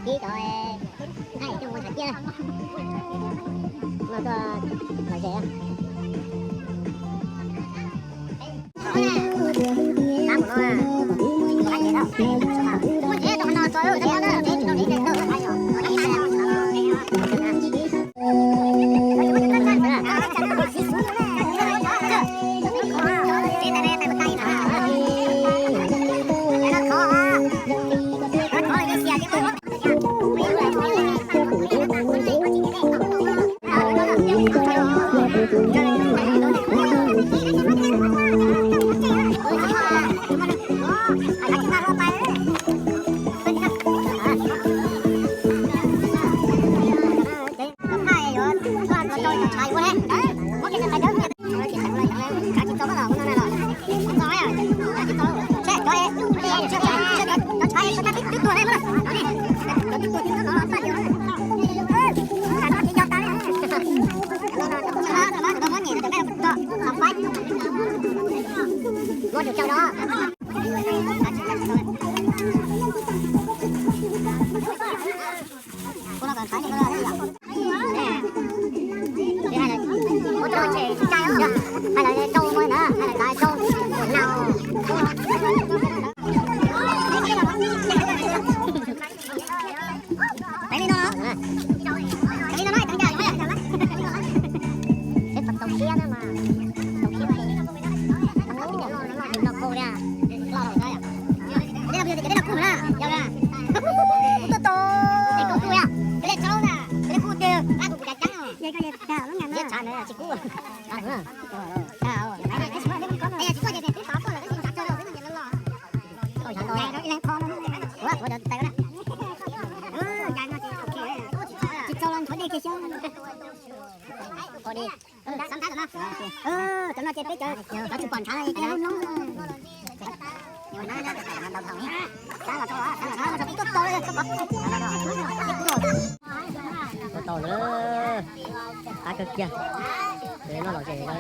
Ib cov nqaij coj mus thov ciaj no tuaj lom zem. Tsis txaus los nthuav dej kiag xyov. Cov no ces peb cov tsis pom ntshav no ces lub noob. Tuaj tau lawm, qab kawg kiag. Noj lom zem no.